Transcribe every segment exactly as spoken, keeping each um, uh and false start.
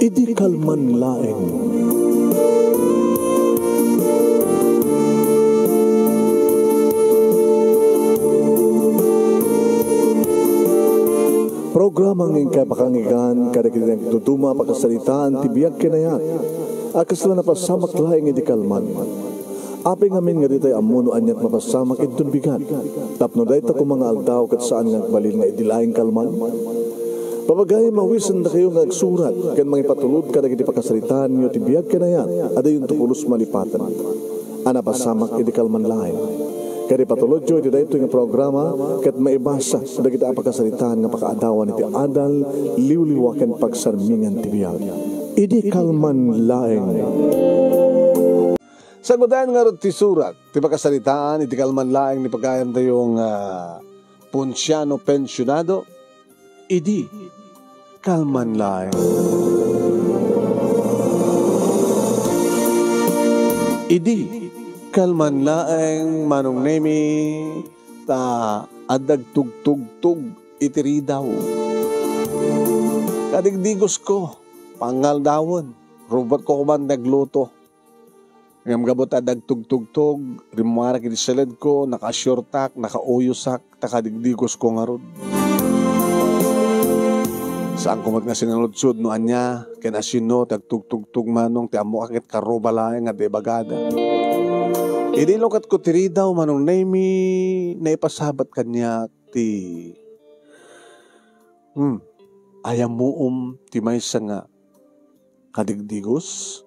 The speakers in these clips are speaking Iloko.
Idi kalman laeng. Programa nga inkay pakanggan kadagiti nagduduma a pakasaritaan ti biag ken ayat a kasla napasamak laeng idi kalman. Apay ngamin nga ditay ammo no aniat mapasamak inton bigat, tapno dayta koma nga aldaw ket saan nga agbalin nga idi laeng kalman? Papagayam a awisendakayo nga agsurat ken mangipatulod kadagiti pakasaritaanyo ti biag ken ayat a dayonto pulos malipaten a napasamak idi kalman laeng. Ket ipatulodyo iti daytoy nga programa ket maibasa dagiti a pakasaritaan nga pakaadawan iti adal, liwliwa ken pagsarmingan ti biag. Idi kalman laeng. Saguden ngarud ti surat ti pakasaritaan iti kalman laeng ni pagayamtayo nga Ponciano Pensionado, idi kalman laeng. Idi kalman laeng, Manong Nemi, ta adda agtugtugtog iti ridaw. Kadigdigosko, pangaldawen, rumbotko koma nagluto. Ngem gapu ta adda agtugtugtog, rimmuarak iti siledko, naka-shortak, nakauyosak, ta kadigdigosko ngarud. Saanko met nga sinaludsod no ania ken asino ti agtugtugtog, Manong, ti ammoka ket karuba laeng nga adda ibagada. Idi lukatko ti ridaw, Manong Nemi, naipasabat kaniak ti, hmm, ayamuom ti maysa nga kadigdigos,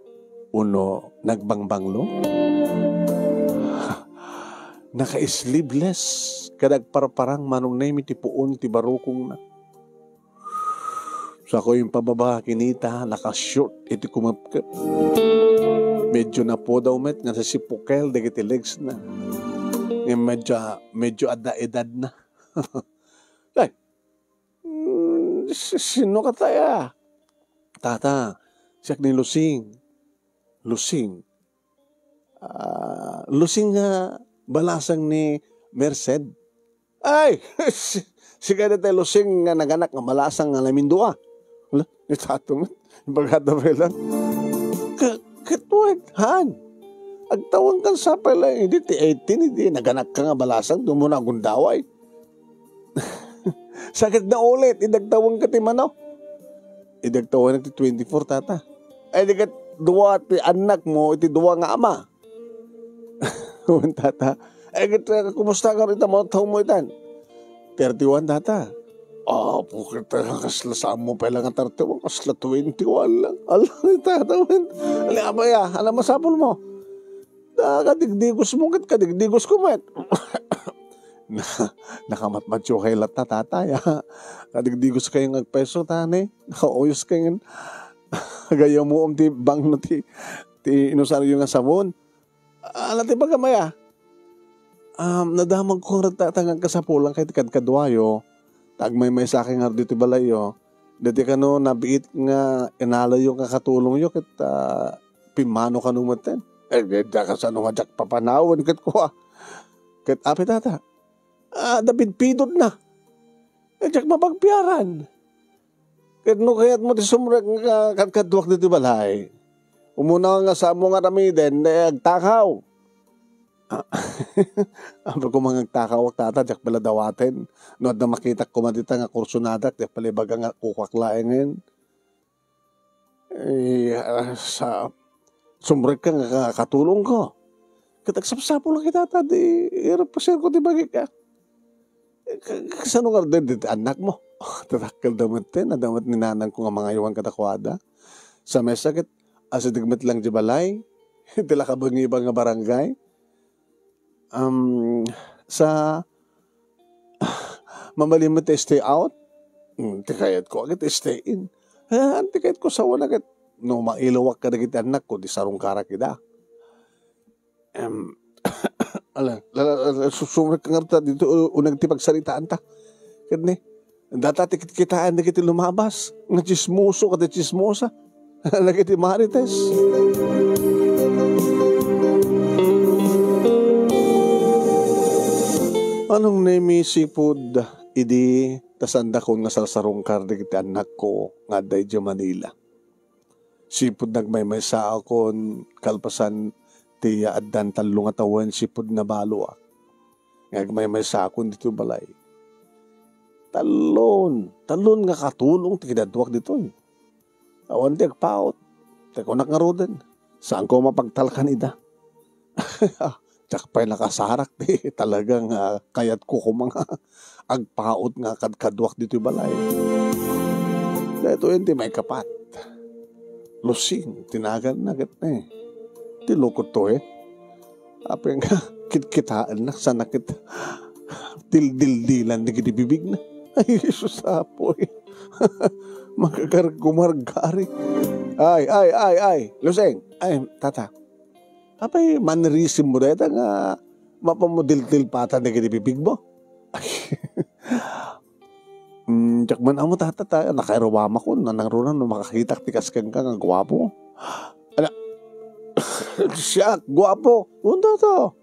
uno nagbangbanglo. Naka-sleeveless, ket agparparang, Manong Nemi, ti puon ti barukongna. Saanko impababa, kinita, naka-short iti kumepkep. Medyo napudaw met nga sisipukel dagiti legs na. Nga medyo, medyo adda edad na. Ay, Mm, si-, sino ka, taya? Tata, siak ni Lusing. Lusing? Ah, Lusing nga balasang ni Merced. Ay, si-, sika dayta Lusing nga naganak nga balasang nga namindua. Ala, ni Tato met. Ibagada pay lang. Ka-, ket wen, han? Agtawenkan sa pay lang, idi ti eighteen, idi naganak ka nga balasang, dumo na agundaway. Sa ket naulit, idi agtawenka ti mano? Idi agtawenka ti twenty-four, tata. Ay, di ket dua ti annakmo, iti dua nga ama. Wen, tata. Ay, ket, ah, kumusta ka rita, mano taonmo itan? Thirty-one, tata. Apo, ket, ah, kasla saanmo pay lang nga thirty-one, kasla twenty-one lang. Ala, tata, wen. Ali, abay, ah, ano masapulmo? Da, kadigdigosmo ket kadigdigosko met. Na, nakamatmatyo kay latta, tatay, ah. Kadigdigoskayo nga agpayso, tani. Nakauyos kay ngan. Agayamuom ti bangno ti, ti inusaryo nga sabon. Ala ti bagam aya. Um, nadamagko nga ragtatang agkasapulan kay ti kadkaduayo. Ta agmaymaysa kay ngarud iti balayyo. Dati kano nabiit nga inalayo nga katulongyo ket, ah, pimmano kano metten. Eh, di, di kasano nga diak papanawen ket kua. Ket apay, tata? Ah, da pidpidot na. Eh, diak mapagpiaran. Ket no kayatmo ti sumrek nga kadkaduak ditoy balay, umuna nga saanmo nga aramiden, eh, agtakaw. Apay koma nga agtakaw, tata, diak pay la dawaten. No adda makitak koma dita nga kursonadak, diak pay la ibaga nga kukuak laengen. Eh, ah, sa, sumrekka nga ka-, katulongko. Ket agsapsapulak, tata, di irepasirko ti bagik, ah. Ka-, kasano nga daydi ti annakmo? Tatakkelda metten, adda met ni nanangko nga mangaywan kadakuada. Sa mesa ket, asideg met lang di balay, iti la kabangiban nga barangay. Um, sa, mabalin met ti stay out? Hmm, ti kayatko, agit stay in. Ah, ti kayatko, sawen agit, no mailawak kadagiti annakko, di sarungkarak ida. Em, ala, la, la, la, su-, sumrek ka ngarud ta dito, u-, uneg ti pagsaritaanta. Ket ni, data ti kitkitaen dagiti lumabas nga tsismoso ken tsismosa. Dagiti marites. Manong Nemi, sipud idi ta saandakon nga sarsarungkar dagiti annakko nga adda idiay Manila. Sipud nagmaymaysaakon kalpasan ti addan tallo nga tawen sipud nabaloak nga agmaymaysaakon ditoy balay. Tallon, tallon nga katulong ti kinaduak ditoy. Awan ti agpaut. Ti kunak ngaruden, saanko mapagtalkan ida. Diak pay nakasarak ti talaga nga kayatko koma nga agpaut nga kadkaduak ditoy balay. Daytoyen ti maikapat. Lusing ti naganna ket, eh, ti lukot to, eh. Apay nga kitkitaennak, saan a ket dildildilan dagiti bibigna. Ay, Jesus, Apo, eh. Makakarkumargari. Ay, ay, ay, ay. Lusing. Ay, tata. Apay, mannerism mo dayta nga mapamudiltil patan dagiti bibig mo? Mm, diak man ammo, tata, ta nakairuamakon. Nangruna no makakitak ti kas kenka nga guapo. Ala, siak, guapo. Unta to.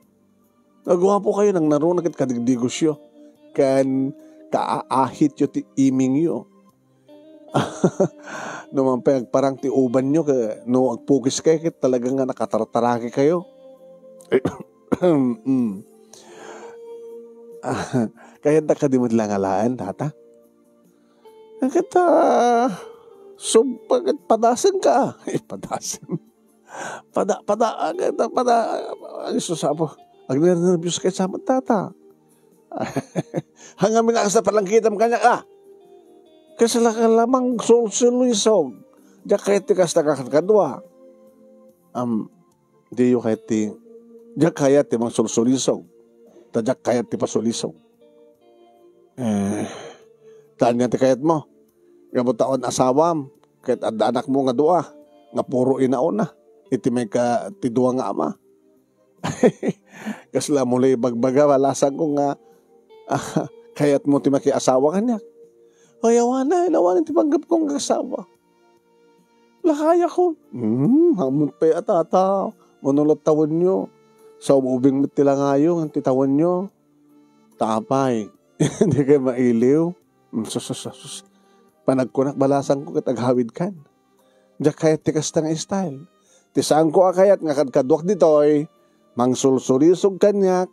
Nga guapo kayo, nangruna ket kadigdigosyo. Ken kaaahityo ti imingyo. No man pay agparang ti ubanyo, ke-, no agpukis kayo, ket talaga nga nakatartaraki kayo. Mm. Kayatda kadi met la nga alaen, tata? Ket, ah, sub-, ket padasem ka. Eh, padasem. Pada, pada, pada, pada, ay, sus, Apo. Agnernerbios kay sa tata. Hanggamin a kasta palangkitam kaniak, ah. Kasla ka lamang sulsulisog. Diak kayat ti kasta nga kadkadua. Am, diyo kayat ti, diak kayat ti mangsulsulisog. Ta diak kayat ti pasulisog. Eh, taan nga ti kayat mo. Nga butawan asawam, ket adda anakmo nga dua, nga puro inaona. Iti mayka ti dua nga ama. Kasla mo la ibagbaga, balasangko nga, ah, kayatmo ti makiasawa kaniak. Ay, awanen, awanen ti panggepko nga asawa. Lakayakon. Hmm, hammon pay a tata. Mano la tawenyo. Sa ubing met ti langayo, ngan ti tawenyo. Ta apay, di kay mailiw? Mm, sus, sus, sus, sus. Panagkunak, balasangko ket agawidkan. Diak kayat ti kasta nga style. Ti saanko a kayat nga kadkaduak ditoy, mangsulsulisog kaniak,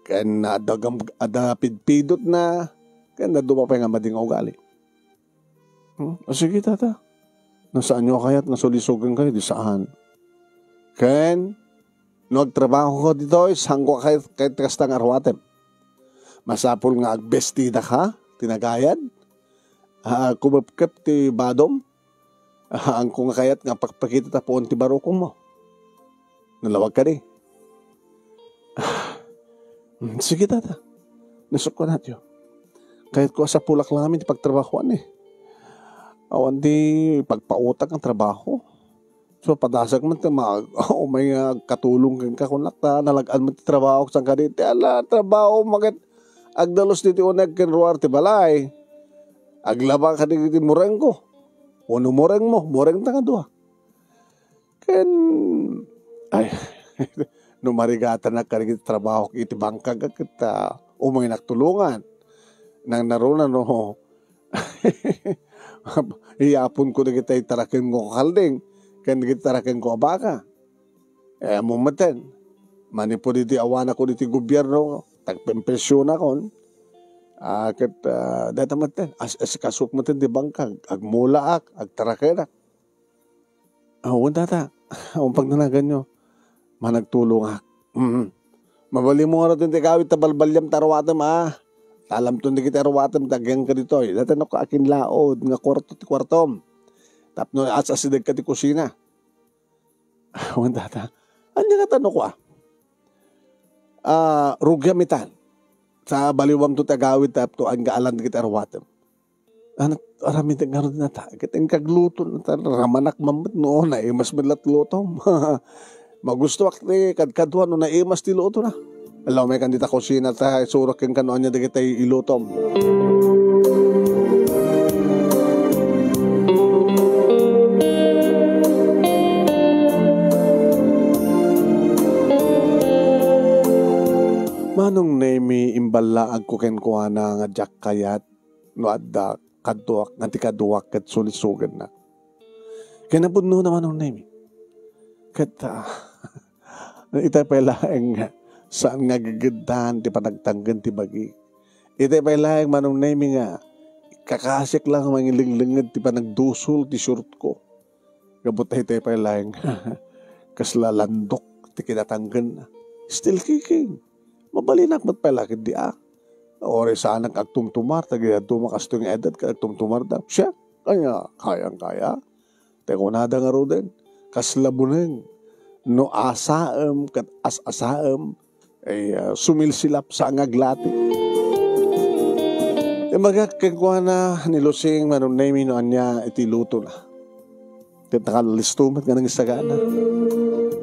ken adda gam-, adda pidpidotna, ken adda pay nga madi nga ugali. Hmm? O sige, tata. No saanyo a kayat nga sulisogen kayo, di saan. Ken, no agtrabaho ka ditoy, saanko a kayat, kayat kasta nga arwatem. Masapul nga agbestida ka, ti nagayad. Ah, kumepkep ti badom. Ah, saanko nga kayat nga pakpakita ta puon ti barukongmo. Nalawag kadi. Ah, mm, sige, tata. Nasukkonatyo. Kayatko a sapulak lamin ti pagtrabahoan, eh. Awan ti pagpautang nga trabaho. So, padasek man ti ma-, umay nga agkatulong kenka, kunak, ta nalag-an met ti trabaho, saan kadi ti ala trabaho, maket agdalus diti uneg ken ruar ti balay. Aglaba kadi iti murengko. Wenno murengmo, murengta nga dua. Ken, ay, no marigatanak kadagiti trabahok iti bangkag, ket, ah, umaynak tulongan. Nangnaruna no, iyaponko dagiti tarakenko a kalding, ken dagiti tarakenko a baka. Eh, ammom metten, manipud iti awanakon iti gobierno, tagpenpensionakon, ah, ket, ah, dayta metten, as-, asikasok metten ti bangkag, agmulaak, agtarakenak. Ah, wen, tata. Awan pagnanaganyo. Managtulongak. Mm. Mabalinmo ngarud ti agawid ta balbaliam ta arwatem, ah. Talamton dagiti arwatem ta agyanka ditoy. Dayta no, akinlaod nga kuarto ti kuartom. Tapno as-asidegka ti kusina. Ah, wen, tata. Ania nga tano ko, ah? Ah, rugiam itan. Sa baliwamto ti agawid tapno agyalan dagiti arwatem. Ano, aramidek ngarud nata, ket inka agluto nata, ramanak man met no naimas met la't lutom. Magustoak ti kadkadua no naimas ti lutona. Ala, umaykan dita kusina ta isurak kenka no ania dagiti ilutom. Manong Nemi, imballaagko kenkuana nga diak kayat no adda kaduak nga ti kaduak ket sulisogenna. Kinapudno na Manong Nemi. Ket, ah, itay pay laeng nga saan nga gigiddan ti panagtanggen ti bagi. Itay pay laeng Manong Nemi nga kakasik lang mangilinglinged ti panagdusol ti short ko. Gapu ta itay pay laeng kasla landok ti kinatanggenna. Still kicking. Mabalinak met pay la ketdi a. Uray saanak agtumtumar, dagiti adu makastoy nga edad ket agtumtumar da. Siak, kaya, kayang kaya. Ti kunada ngaruden, kasla buneng, no asaem ket as-asaem, ay, ah, sumilsilap sa nga aglati. Imbagak kenkuana ni Lusing Manong Nemi no ania iti lutona. Ket nakalisto met nga nangisagana.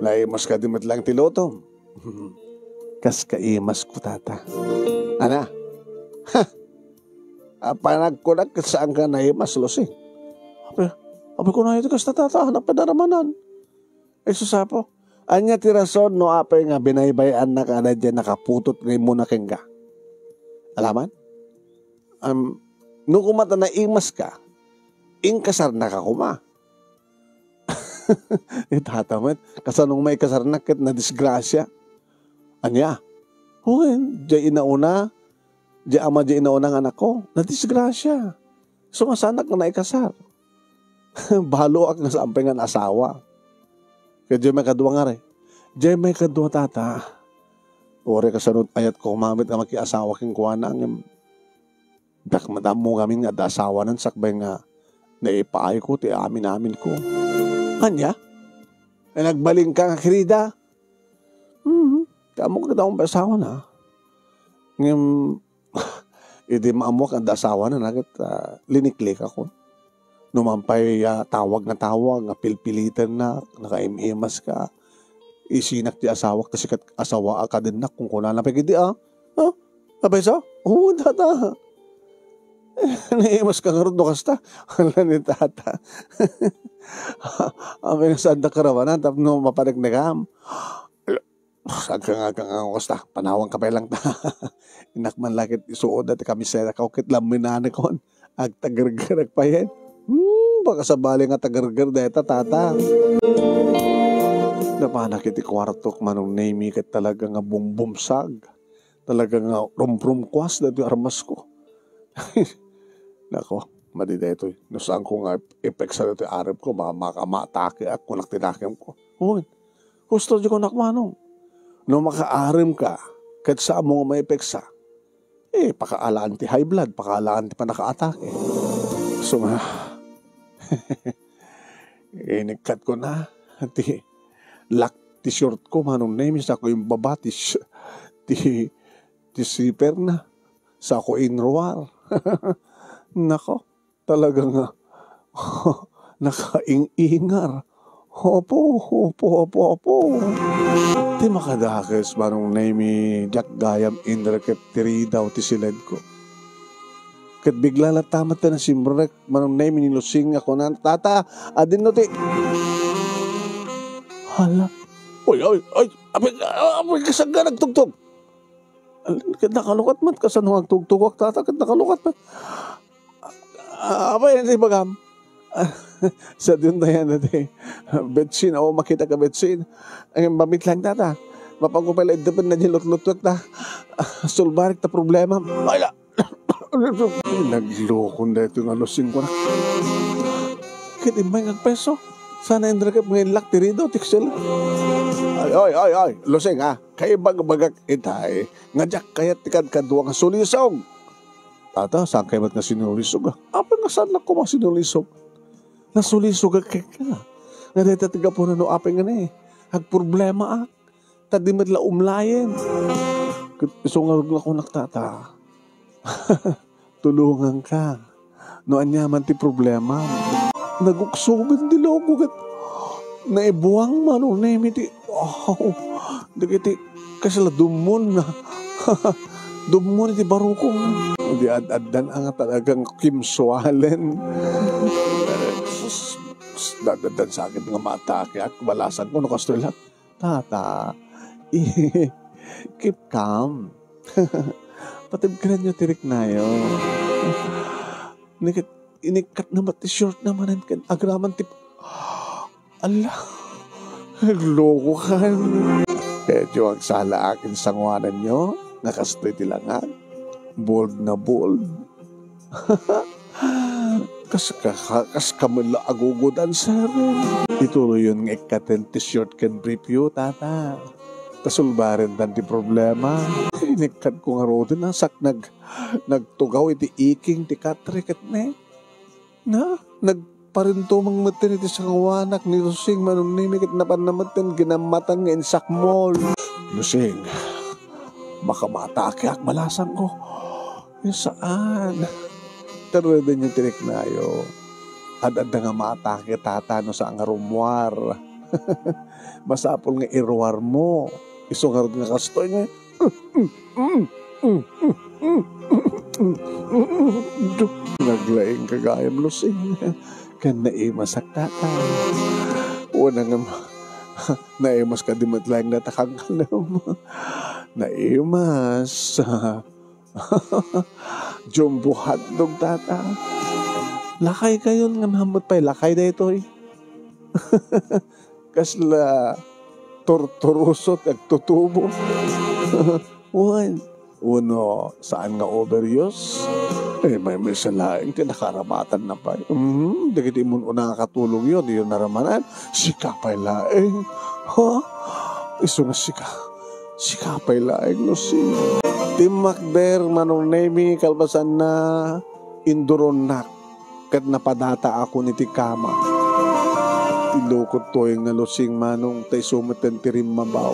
Naimas kadi met laeng ti lutom. Kas kaimasko, Tata. Ana? Ha! Apan agkunak ket saanka naimas, Lucy. Apay, apay kunana iti kasta, Tata, hanap pay daramanan. Ay, sus, Apo. Ania ti rason no apay nga binaybay-annaka daydiay nakaputot nga immuna kenka? Alaman? Am, no koma ta naimaska, inkasarnaka koma. Itata met, kasano nga maikasarnak ket nadisgrasia? Ania? Wen, diay inauna, diay ama diay inauna nga anakko, nadisgrasia. So, nga saanak nga naikasar. Baloak nga saan pay nga naasawa. Ket diay maikadua nga, re. Diay maikadua, Tata. Uray kasano ayatko koma met nga makiasawa kenkuana, ngem diak met ammo ngamin nga adda asawanan sakbay nga naipaayko ti amin-aminko. Ania? Ay, nagbalinka nga kirida? Mhm. Ti ammok ket awan pay asawana. Ngem, idi maammoak nga adda asawana, ket, ah, liniklikakon. No man pay, ah, tawag nga tawag, nga pilpilitennak, nakaim-imaska, isinak ti asawak, ta sika ti asawaak, kadennak, kunkunana pay ketdi, ah. Ah, apay sa? Oo, Tata. Naimaska ngarud no kasta. Hala ni Tata. Apay nga saandak karabanan tapno mapaneknekam? Saanka nga, nga, nga kasta? Panawanka pay lang ta. Innak man la ket isuod ti kamisetako ket lamminanekon. Agtagergerek payen. Hmm, baka sabali nga tagerger dayta, Tata. Napanak iti kuartok, Manong Nemi, ket talaga nga bumbumsag. Talaga nga rumrumkuas daytoy armasko. Nako, madi daytoy. No saanko nga ipeksa daytoy aremko, ma-, maka-, maatake ak, kunak ti nakemko. Wen, husto di kunak, Manong. No makaaremka, ket saanmo nga maipeksa, eh, pakaalaan ti high blood, pakaalaan ti pannakaatake. So nga, inikkatko na ti lak ti short ko, Manong Nemi, sako imbaba ti sh-, ti, ti zipper na, sako inruar. Nako, talaga nga, nakaing-ingar. Opo, opo, opo, opo. Ti makadakes, Manong Nemi, diak gayam inrekep ti ridaw ti siledko. Ket bigla latta met ti nasimrek, Manong Nemi, ni Lusing a kunan, "Tata, adinno ti," hala. "Oy, oy, oy, apay, apay, kasano nga nagtugtog?" Ket nakalukat met, kasano nga agtugtogak, Tata, ket nakalukat met. Ah, apay, iti ibagam? Sa diyon tayo na ti betsin, o makita ka betsin. Ay, mamit lang, Tata. Mapanggupay la, iddapen na di lutlutuek ta. Sulbarek ta problema. Ay, la. Naglukon da ito nga Lusing ko na. Ket immay nga agpeso. Sana indrekep nga inlak ti ridaw, ti ksel. Ay, ay, ay, ay. Lusing, ha? Kaibagbagak itay nga diak kayat ti kadkadua nga sulisog. Tata, saan kayo met nga sinulisog, ah? Apay nga saan lang koma sinulisog? Nasulisog ak kenka. Nga dayta ti gapuna no apay nga ni, agproblema ak. Ta di met la umlayen. Ket isu ngarud nga kunak, Tata. Tulonganka. No ania man ti problema. Naguksoben ti loko ket naibuang, Manong Nemi, ti, wow, dagiti kasla dummon na. Dummon iti barukom. Di ad-addan nga talagang kimsualen. Sus, sus, dadaddan sakit nga maatake ak. Balasan ko no kastoy la. Tata, keep calm. Patibkeranyo ti riknayo. Niket-, inikkat na met ti short na manen ken agraman ti, Ala, naglokokan. Kayatyo agsala akin sangoananyo nga kastoy ti langag. Bold na bold. Kas ka, ka, kas ka met la agugudan, sir. Ituloyon nga ikkaten ti short ken brief yo, tata. Tasulbaren tan ti problema. Inikkat ko ngaruden, a, sak nag-, nagtugaw iti iking ti katre ket ne. Na, nagparintumeng metten iti sangoanak ni Lusing, Manong Nemi, ket napanna metten ginammatan nga insakmol. Lusing, makamatake ak, balasangko. Saan. Tarredenyo ti riknayo. Ad-adda nga maatake, tata, no saan nga rummuar. Masapul nga iruarmo. Isu ngarud nga kastoy nga, naglaing ka gayam, Lusing. Ken naimasak, tata. Wen nga ma-, naimas kadi met laeng data kankanem. Naimas. Jumbo hotdog, tata. Lakay kayon nga mahammet pay lakay daytoy. Kasla torturuso ti agtutubo. Wen, wenno saan nga overuse? Eh, maymaysa laeng ti nakaramatanna pay. Mhm, dagiti immun-una nga katulongyo, diyo naramanan. Sika pay laeng. Ha? Isu nga sika. Sika pay laeng, Lusing. Timmakder, Manong Nemi, kalpasanna, induronnak ket napadataakon iti kama. Ti lokot toy nga Lusing, Manong, ta isu metten ti rimmabaw.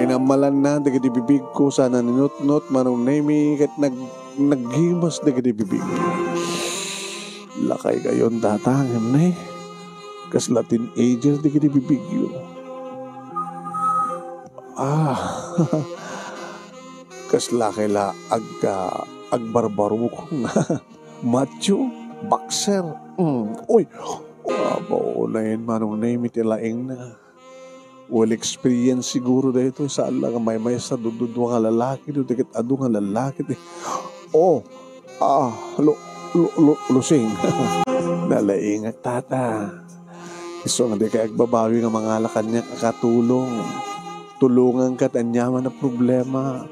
Inammalanna dagiti bibigko, sana ninutnot, Manong Nemi, ket nag-, naggimas dagiti bibigko. Lakay kayon, tata, ngem ne, kasla teenager dagiti bibigyo. Ah, kasla kay la agka-, agbarbarukong macho, boxer. Mm, uy, abaw, unayen, Manong Nemi, ti laingna. Well experience siguro daytoy, saan la nga maymaysa dududua nga lalaki, no di ket adu nga lalaki ti, oh, ah, Lu-, Lu-, Lu-, Lusing. Nalaingak, tata. Isu nga dikay agbabawi nga mangala kaniak a katulong. Tulonganka ti aniaman a problema.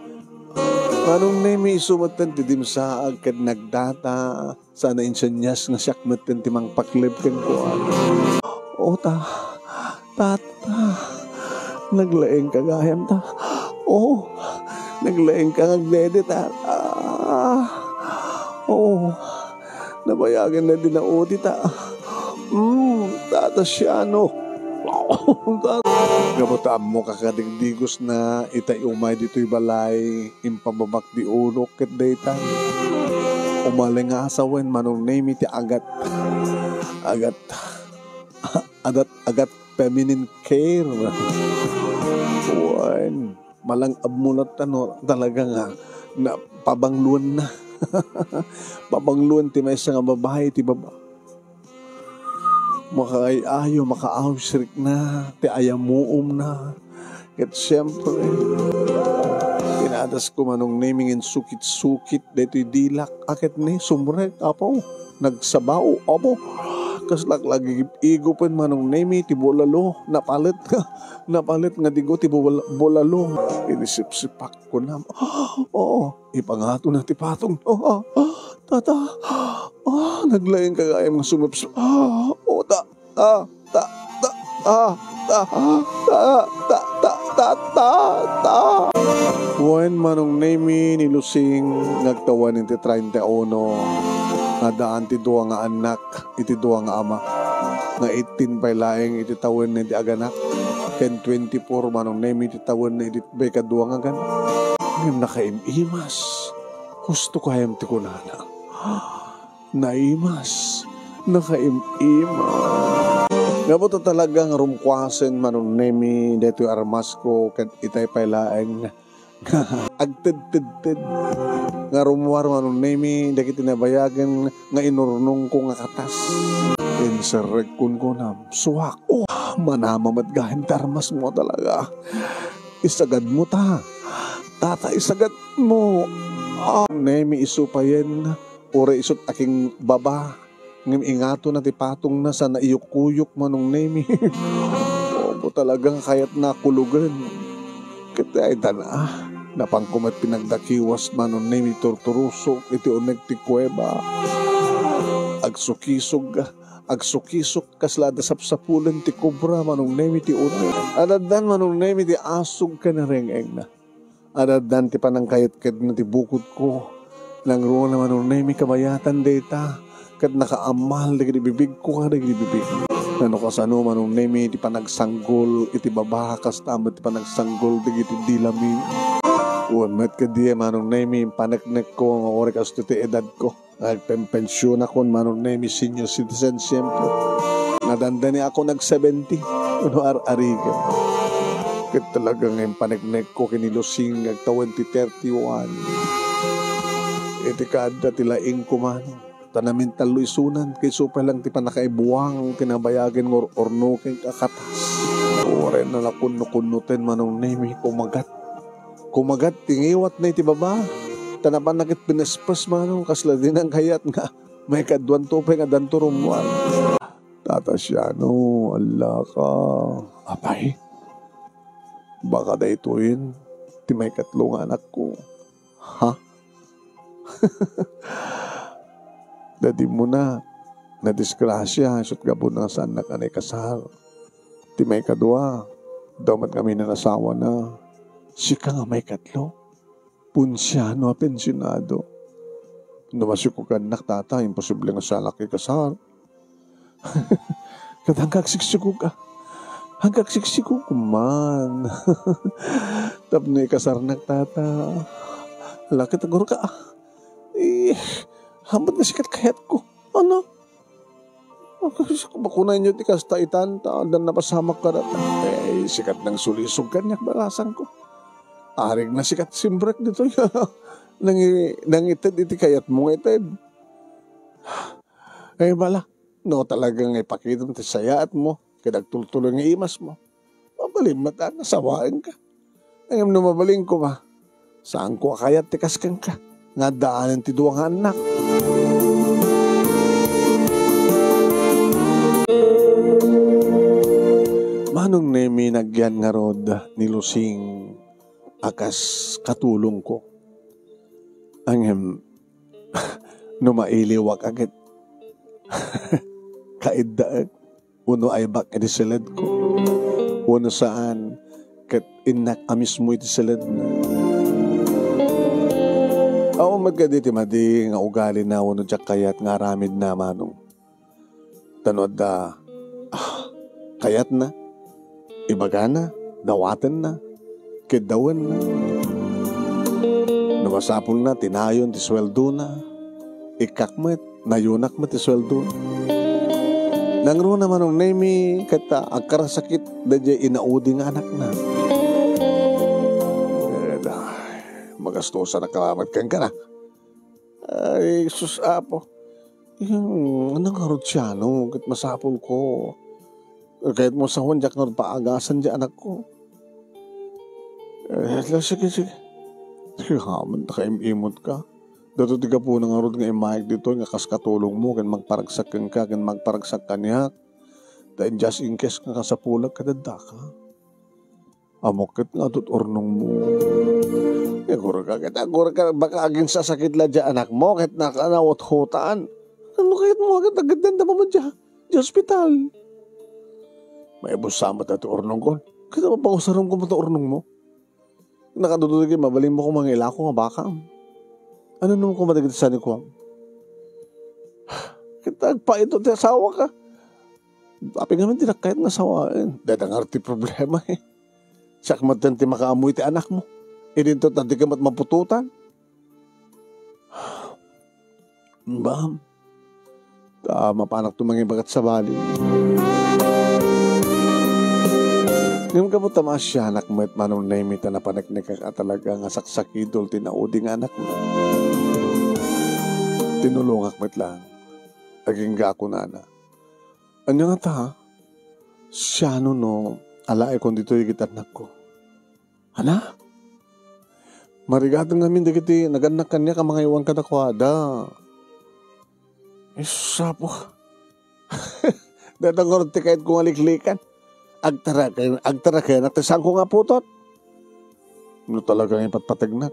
Manong Nemi, isu metten ti dimsaag ken nagdata. Sana insenias nga siak metten ti mangpakleb kenkuana. O, ta-, tata, naglaingka gayam, ta-, o, naglaingka nga agdede, tata. O, nabayagen la di naudi, ta-, mm, tata Siano. Tata. Gapu ta ammoka kadigdigosna, itay umay ditoy balay. Impababak di ulok ket dayta. Umalingasa wen Manong Nemi ti agat. Agat. Adat, agat feminine care. Wen, malang-abmo latta no talaga nga na, pabangluenna. Pabangluen ti maysa nga babai ti baba-, makaay-ayo, makaawsirikna ti ayamuomna. Ket siempre, pinadasko Manong Nemi nga insukit-sukit daytoy dilak. A ket ne, sumrek, apo, nagsabao, apo. Kaslak lagigip-igupen Manong Nemi ti bulalo, napalet, napalet nga digo ti bul-, bulalo. Inisipsipak kunam. Oo, ipangatona ti patong. Ah, ah, ah, tata. Ah, naglaing ka gayam nga sumipsip. Ah, oh, ta, ta, ta, ta, ah, ta, ta, ta, ta, ta, ta, ta. Wen Manong Nemi ni Lusing nga agtawen iti treinta uno. Nga daan ti dua nga annak iti dua nga ama, nga eighteen pay laeng iti tawenna idi aganak, ken twenty-four Manong Nemi iti tawenna idi bay kadua nga aganak. Ngem nakaim-imas. Husto kayam ti kunana. Naimas. Nakaim-imas. Gapu ta talaga nga rumkuasen Manong Nemi daytoy armasko ken itay pay laeng agtedtedted nga rummuar Manong Nemi dagiti nabayagen nga inurnongko nga katas. Inserrek kunkunam, suak. Oh, manama met gayam ti armasmo talaga. Isagadmo ta. Tata, isagadmo. Ah, Nemi, isu payen, uray isut' akingbaba. Ngem ingatonna ti patongna sa naiyukyuk, Manong Nemi. Opo, talaga nga kayatna a kulogen. Ket ay, dan-a. Napanko met pinagdakiwas, Manong Nemi, turturusok iti uneg ti kuweba. Agsukisog, agsukisok kasla adda sapsapulen ti kobra, Manong Nemi, ti uneg. Adaddan, Manong Nemi, ti asog ken reng-engna. Adaddan ti panangkayetketna ti bukodko. Nangruna, Manong Nemi, kabayatan dayta, ket nakaammal dagiti bibigko kadagiti bibig. Nano kasano, Manong Nemi, ti panagsanggol iti baba, kasta met ti panagsanggol dagiti dilami. Wen met kadi, Manong Nemi, paneknekko nga uray kasto ti edadko. Agpenpensionakon, Manong Nemi, senior citizen, siyempre. Nadandaniakon ag-seventy, wenno ar-arigan. Ket talaga nga impaneknekko ken ni Lusing agtawen ti thirty-one. Iti kaadda ti laingko, Manong, ta namintallo isunan, ket isu pay lang ti pannakaibuang, ti nabayagen nga ur-urnoken a katas. Uray na nakunnokunnoten, Manong Nemi, kumagat. Kumagat ti ngiwatna iti baba. Ta napanna ket pinespes, Manong, kasla dinan kayat nga maikaduanto pay nga addanto rummuar. Tata Siano, allaka. Apay, baka daytoyen ti maikatlo nga anakko. Ha? Dadimmona, nadisgrasia, isut' gapuna nga saannak a naikasar. Ti maikadua, daw met ngamin a nasawana. Sika nga maikatlo? Punsiano a pensionado. No masikog annak, tata, imposible nga saanak ikasar. Ket hangka agsiksikog, ah. Hangka agsiksikog man. Tapno ikasarnak, tata. Ala, ket agurka, ah. Eh, hamat nga sikat kayatko. Ano? Bakunanyo ti kasta itan, ta addan napasamak kadata. Eh, sikat nang sulisog kaniak, balasanko. Arig na sikat simbrek ditoy. Nangi-, nangited iti kayatmo nga ited. Eh, bala, no talaga nga ipakitam ti sayaatmo, ket agtultuloy nga imasmo, mabalin met a nga sawaenka. Ngem no mabalinko, ba, saanko a kayat ti kas kenka, nga addaanen ti dua nga annak. Manong Nemi, nagyan ngarud ni Lusing a kas katulongko. Ngem, no mailiwak a ket kaiddaek, wenno aybak iti siledko, wenno saan, ket innak a mismo iti siledna. Awan met kadi ti madi nga ugalina wenno diak kayat nga aramidna, Manong. Ta no adda, ah, kayatna, ibagana, dawatenna, ket dawenna. No masapulna, tinayon ti sueldona. Ikkak met, nayonak met ti sueldona. Nangruna, Manong Nemi, ket, ah, agkarasakit daydiay inaudi nga anakna. Eh, da, magastosan a kalamet kenka na. Ay, sus, Apo. Yung, ano ngarud siya, no? Ket masapulko. Kayatmo sawen, diak ngarud paagasan diay anakko. Eh, la, sige, sige. Sige, aman, nakaim-imutka. Dato ti gapuna ngarud nga immayeg ditoy nga kas katulongmo, ken magparagsak kenka, ken magparagsak kaniak. Ta in just in case nga kasapulak, ket addaka. Ammok ket nga adto't urnongmo. Agurka ket, agurka, baka aginsasakit la diay anakmo ket naka-, nauthutan. Ano kayatmo a ket agdanda man diay, diay ospital? Maibussa met ti urnongko. Ket mapangusaremko met ti urnongmo. Nakadududa ket mabalinmo koma nga ilako nga bakam. Ano no koma dagiti sanikuam? Ket agpaito ti asawaka. Apay ngamin ti dakayat nga sawaen? Dayta ngarud ti problema, eh. Siak met ti makaammo iti anakmo. Idinto ta dika met maputotan. Bam. Ta mapanakto mangibagat sabali. Ngem gapu ta maasianak met, Manong Nemi, ta napaneknekak a talaga nga saksakidul ti naudi nga anakna. Tinulongak met lang. Agingga kunana. Ania ngata? Siano no alaekon ditoy dagiti annakko? Ana? Marigaten ngamin dagiti nagannak kaniak a mangaywan kadakuada. Isu, Apo. Dayta ngarud ti kayatko nga liklikan. Agtarak-, agtarakenak ti saanko nga putot. No talaga nga ipatpategnak,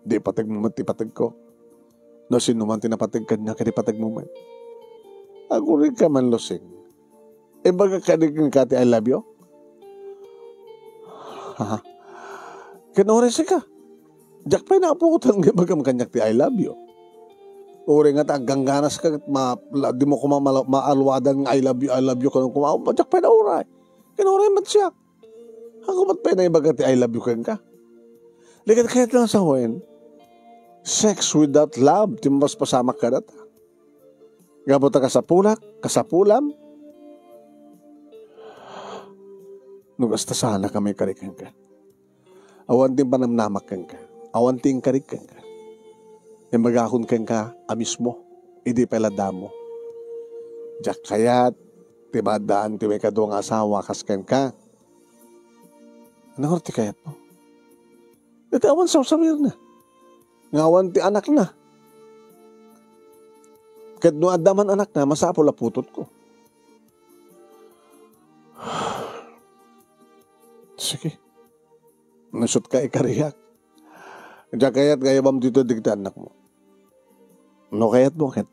di pategmo met ti pategko. No sinoman ti napateg kaniak, di pategmo met. Aguridka man, Lusing. Ibaga kadi kenka ti I love you? Ha? Ken uray sika. Diak pay naaputan nga ibagam kaniak ti I love you. Uray nga ta aggangganas ka ket ma-, la-, dimo koma mala-, maaluadan nga I love you, I love you, ken koma, diak pay nauray. Ken uray met siak. Ako met pay naibaga ti I love you kenka. Di ket kayat lang sawen, sex without love ti mapaspasamak kadata. Gapu ta kasapulak, kasapulam, no kasta sana kami kari kenka. Awan ti panamnamak kenka. Awan ti inkarik kenka. Imbagakon kenka a mismo, idi pay la damo. Diak kayat ti maaddaan ti maikadua nga asawa kas kenka. Ania ngarud ti kayatmo? Iti awan sarsarina. Nga awan ti anakna. Ket no adda man anakna, masapul a putotko. Sige. No isutka ikariak. Diak kayat nga ibam ditoy dagiti annakmo. No kayatmo ket,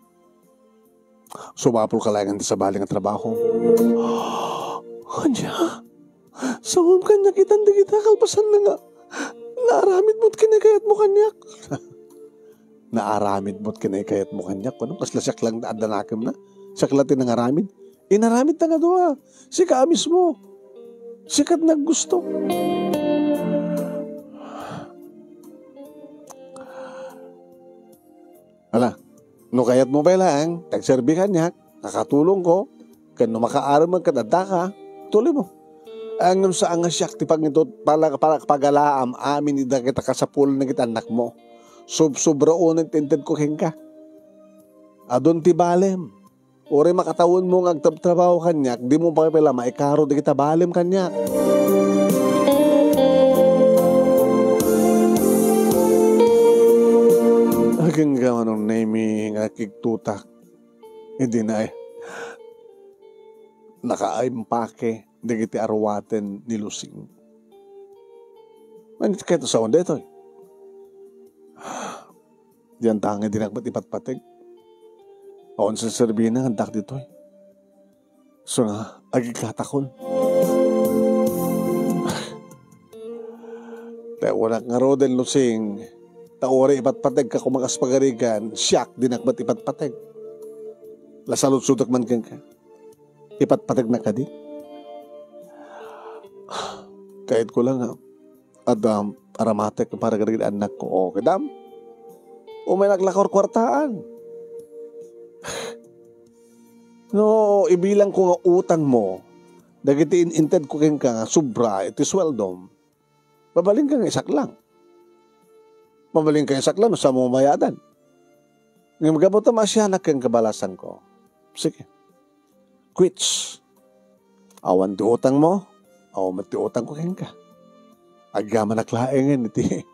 sumapulka laengen ti sabali nga trabaho. Ania? Saom kaniak itan dagita kalpasanna nga naaramid met ken naikayatmo kaniak. Naaramid met ken naikayatmo kaniak, kuno? Kasla siak lang adda nakemna? Siak la ti nangaramid? Inaramidta nga dua. Sika a mismo. Sika ti naggusto. Ala, no kayatmo pay laeng, ti agserbi kaniak, nakatulongko, ken no makaaram met ket addaka, tuloymo. Ngem saan nga siak ti pangitut-, pala-, pala-, pagalaam amin iti dagiti kasapulan dagiti annakmo. Subsobra unay ti intedko kenka. Adun ti balem. Uray makatawenmo nga agtrabtrabaho kaniak, dimo pay pay la maikaro dagita balem kaniak. Agingga, Manong Nemy, nga kigtutak. Idi na, eh, nakaimpake dagiti aruaten ni Lusing. Manit kayto saon daytoy. Dian ta nga dinak met ipatpateg. Awan serserbina nga addak ditoy. So nga, agigkatakon. Tawanak ngaruden, Lusing, ta uray ipatpategka koma kas pagarigan, siak dinak met ipatpateg. La saludsodek man kenka. Ipatpategnak kadi? Kayatko la nga adda aramatek para kadagiti annakko. O, kadam? Umay naglakurkuartaan. No, ibilangko nga utangmo, dagiti in-, intedko kenka nga sobra iti sueldom, mabalinka nga isaklang. Mabalinka isaklang no saanmo mabayadan. Ngem gapu ta maasianak kenka, balasanko. Sige. Quits. Awan ti utangmo, awan met ti utangko kenka. Agyamanak laengen iti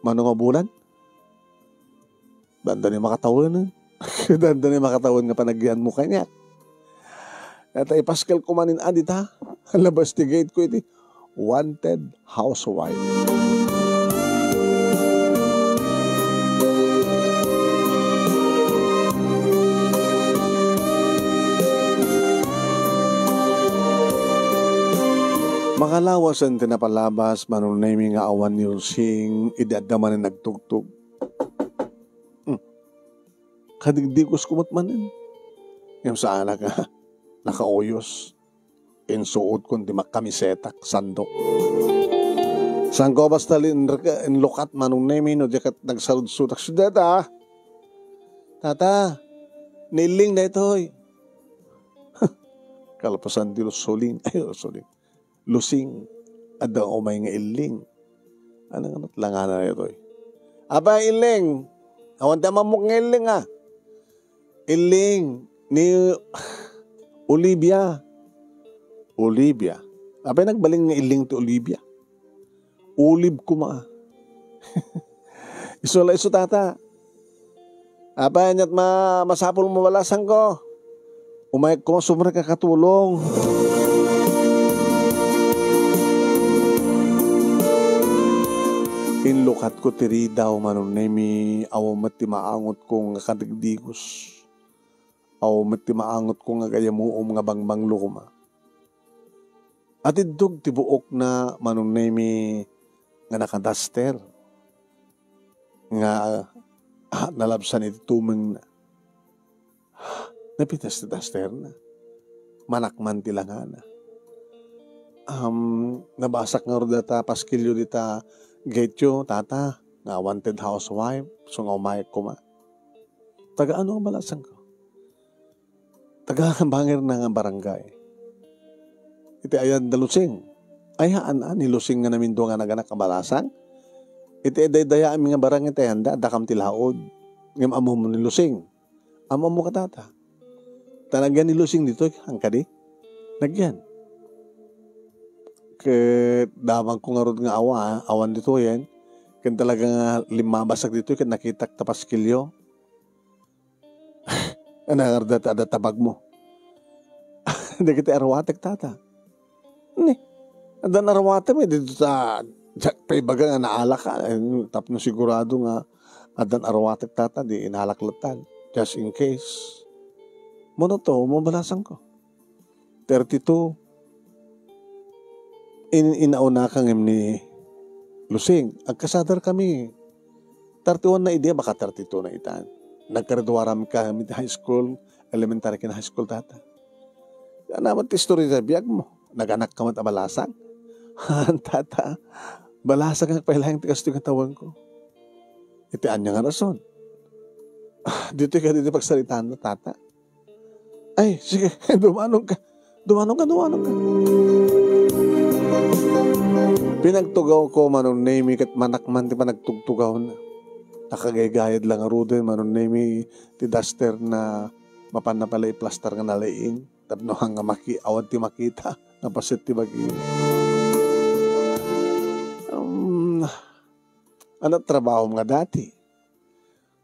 mano nga bulan. Dandani makatawen. Dandani makatawen nga panagyanmo kaniak. Ita ipaskelko manen a dita, labas ti gate ko iti wanted housewife. Makalawasen ti napalabas, Manong Nemy, nga awan ni Lusing idi adda manen nagtugtog. Hmm. Kadigdigos ko met manen. Ngem saanak nga nakauyos. Insuotkon ti makamisetak, sandok. Saanko basta linrek-, inlukat, Manong Nemy, no di ket nagsaludsodak. Sudeta, ah. Tata, ni Illing daytoy. Kalpasan ti Lusuling. Ay, Lusuling. Lusing. Adda umay nga Illing. Ano nga nat langana daytoy? Apay, Illing. Awan ti amammok nga Illing, ah. Illing ni Olivia. Olivia. Apay nagbalin nga Illing ti Olivia? Olive koma. Isu la isu, tata. Apay, aniat ma-, masapul mo balasangko? Umayek koma sumrek a katulong. Inlukatko ti ridaw, Manong Nemi, awan met ti maangotko nga kadigdigos. Awan met ti maangotko nga gayamuom nga bangbanglo koma. Atiddog ti buokna, Manong Nemi, nga nakadaster, nga, ah, nalabsan iti tumengna. Napitas ti dasterna. Manakman ti langana. Am, nabasak ngarud data paskilyo dita gateyo, tata, nga wanted housewife, isu nga umayek koma. Taga ano nga balasangko? Taga bangirna nga barangay. Iti ayan da Lusing. Ay, haan, ni Lusing nga namindua nga naganak a balasang. Iti daydayaanmi nga barangay iti ayanda, addakam ti laod. Ngem ammomo ni Lusing. Ammomo ka, tata. Ta nagyan ni Lusing ditoy, haan kadi? Nagyan. Ket damagko ngarud nga awa, awan ditoyen. Ken talaga nga limmabasak ditoy ket nakitak ta paskilyo. Ania ngarud dayta adda tabagmo? Dagiti arwatek, tata. Ni, addan arwatem, eh, dito ta, diak pay ibaga nga naalak ka. Eh, tapno sigurado nga addan arwatek, tata, di inalak latta. Just in case. Mano to, mabalasangko. Thirty-two. In-, inaunaka ngem ni Lusing. Agkasadarkami. Thirty-one na idi, baka thirty-two na itan. Nagkaraduaramkami iti high school, elementary ken high school, tata. Ania met ti istorya ti biagmo? Naganakka met a balasang? Haan, tata. Balasang pay laeng ti kastoy nga tawenko. Iti ania nga rason? Ah, ditoy kadi ti pagsaritaanna, tata. Ay, sige, dumanonka. Dumanonka, dumanonka. Pinagtugawko, Manong Nemi, ket manakman ti panagtugtugawna. Nakagaygayad la ngaruden, Manong Nemi, ti dasterna, mapanna pay la iplastar nga nalaing. Tapno haan nga maki-, awan ti makita nga paset ti bagi. Um, ano trabahom nga dati?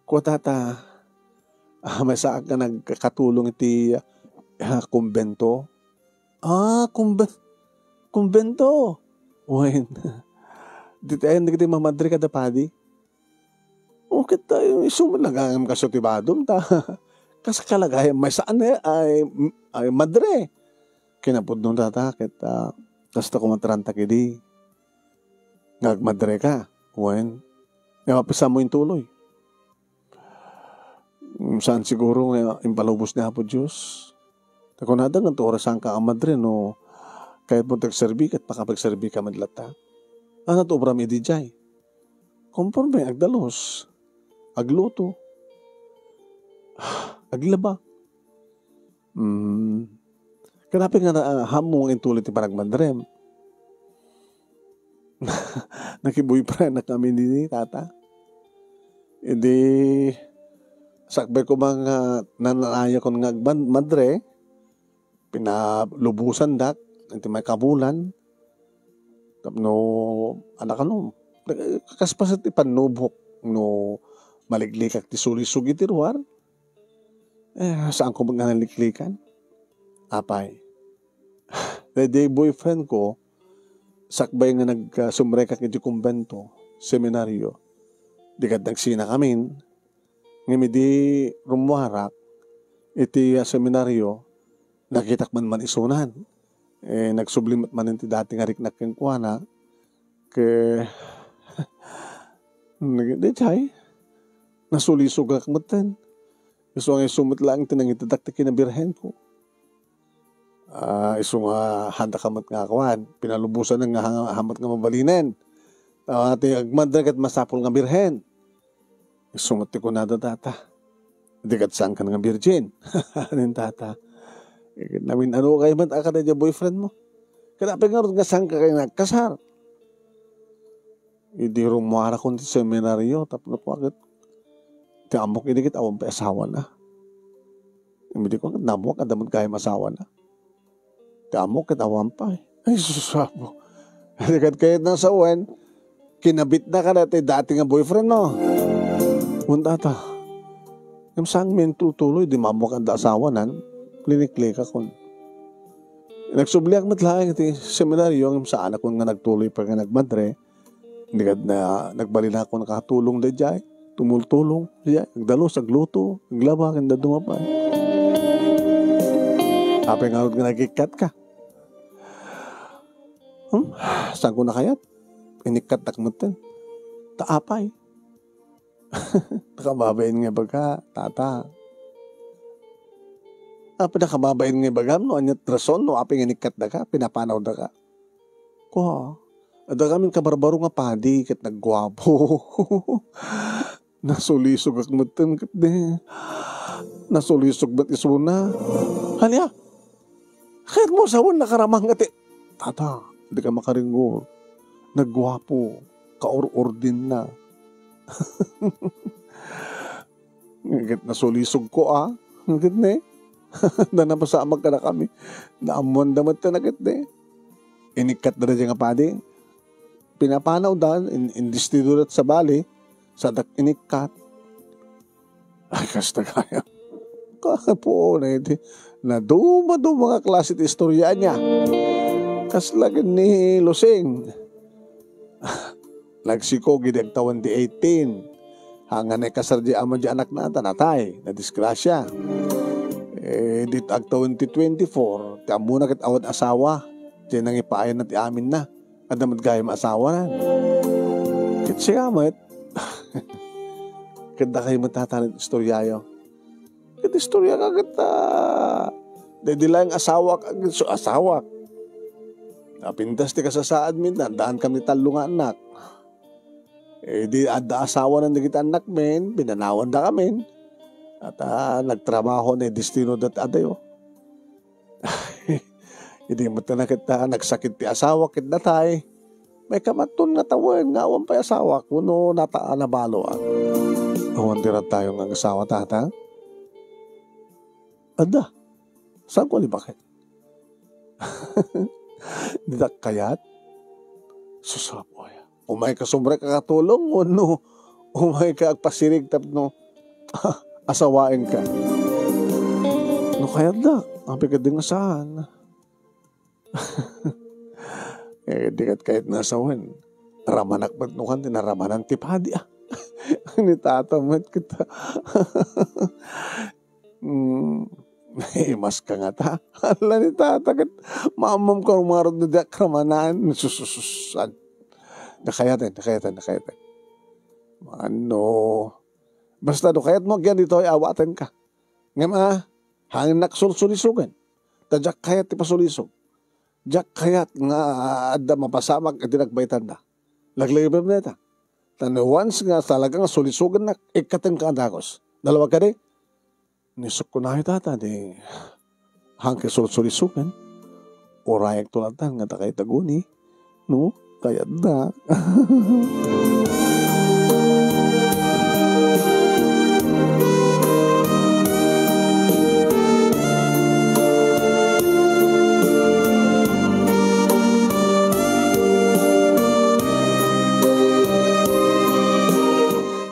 Kua, tata, ah, maysaak nga nagkatulong iti, ah, kumbento. Ah, kumben-, kumbento. Wen, ditoy ayan dagiti mamadre kada padi. O, ket tayo, isu met la gayam kaso ti badom, ta. Kas kalagayam, maysaan, eh, ay, ay, madre. Kinapudno, tata, ket, ah, kasta kumatranta kidi. Nga agmadre ka, wen, nga mapisanmo intuloy. Mm, saan siguro nga impalubos ni Apo Dios. Ta kunada nga, "Tua, saan ka a madre no kayatmo ti agserbi ket makapagserbi ka met latta." Ania ti obram idi jay? Konforme, agdalus, agluto, aglaba. Mm. Ket apay nga na-, haanmo nga intuloy ti panagmadrem? Nakiboyfriend na kami ni tata. Idi, sakbay ko nga nananayakon nga agman-, madre, pinalubosandak iti may kabulan. Tapno, anak, ano, kas paset ti pannubok no maliklikak ti sulisog iti ruar. Eh, saanko met nga naliklikan? Apay. Daydi boyfriend ko, sakbay nga nag-, ah, sumrekak iti kumbento, seminaryo, di ket nagsinakamin, ngem idi rummuarak iti, ah, seminaryo, nakitak man man isunan. Eh, nagsubli met manen ti dati nga riknak kenkuana, ke-, nag-, di jay, nasulisogak metten. Isu nga isu met laeng ti nangitedak ti kinabirhenko. Ah, isu nga haandak met nga kuan, pinalubosan nga ha-, haan met nga mabalinen. Ah, ti agmadre ket masapul nga birhen. Isu met ti kunada, tata. Di ket saankan nga virgin. Nen tata. Namin-ano kay met a kada boyfriend mo. Kada apay ngarud nga saanka kay nagkasar. Idi rummuarakon ti seminaryo, tapno kua ket ti ammok idi ket awan pay asawana. Idi kua ket nammuak, adda met gayam asawana. Ti ammok ket awan pay. Ay, sus, apo. Di ket kayat na sawen, kinabitna kada ti dati nga boyfriend, no? Wen, tata. Ngem saan mi tutuloy, di maammoak adda asawanan, liniklikakon. Nagsubliak met laeng iti seminaryo, ngem saanakon nga nagtuloy pay nga nagmadre. Di kad na, nagbalinakon nakatulong daydiay, tumultulong, daydiay, agdalus, agluto, aglaba, ken dadduma pay. Apay ngarud nga nagikkat ka? Hmm? Saan ko nakayat? Inikkat tak metten. Ta apay? Nakababain nga ibaga, tata. Ah, pinakababain nga ibagam no ania't rason no apay nga inikkat daka, pinapanaw daka. Kua, adda kami kabarbaro nga padi ket nagguapo. Nasulisog ak metten ket di. Nasulisog met isuna. Ania? Kayat mo asawan nakaramang nga ti, tata, di ka makaringgor. Nagguapo, kaur-urdin na. Nagit nasulisog ko, ah. Nagit ne. Da napasamak kada kami. Naammuan da met ta nagit ne. Inikkat da daydiay nga padi. Pinapanaw da, in, indistido da sabali, sa dak inikkat. Ay, kasta kaya. Kapuon na iti. Naduma-duma nga klase ti istorya niya. Kasla ken ni Lusing. Nagsiko idi agtawen ti eighteen. Hangan naikasar di ama di anak na, ta natay, nadisgrasya. Eh, dit agtawen ti twenty-four, ti ammona ket awan asawa. Di nangipaayan na ti amin na. Adda met gayam asawa na. Ket siya met. Ket dakay met tatanen istoryayo. Ket istorya ka ket, ah, daydi laeng asawa ka, ket so asawa. Napintas ti kasasaad mi, nandaan kami tallo nga anak. Eh, di adda asawa na dagiti anak men, pinanawan da kamin. At, ah, nagtrabaho na destino dat adayo. Idi met na ket, ah, nagsakit ti asawa ket natay, maikamaton nga tawen nga awan pay asawa kuno nata-, nabalo, ah. Awan ti radtayo nga agasawa, tata? Adda. Saan ko ni bakit? Ditak kayat? Sus, apoy. Umay ka sumrek a katulong, wenno umay ka agpasirig tapno asawaen ka? No kayat da, apay ka di nga saan? Eh, di kat kayat nga asawen. Ramanak met no kan, tinaramanan ti padi, ah. Ni tata met kita. Mm, imas ka nga ta. Ala ni tata ket maammom ka ngarud no diak ramanan. Sus, sus, sus, an-, nakayaten, nakayaten, nakayaten. Ano? Basta no kayat mo, agyan ditoy, awaten ka. Ngem, ah, hangen nak sulsulisogen. Ta diak kayat ti pasulisog. Diak kayat nga adda mapasamak iti nagbaitanda. Laglagipem dayta. Ta no once nga talaga nga sulisogennak, ikkaten ka a dagus. Nalawag kadi? Ni sukkunayo tata, di hangke sulsulisogen. Urayek to latan nga takay taguni. No? Kayat da.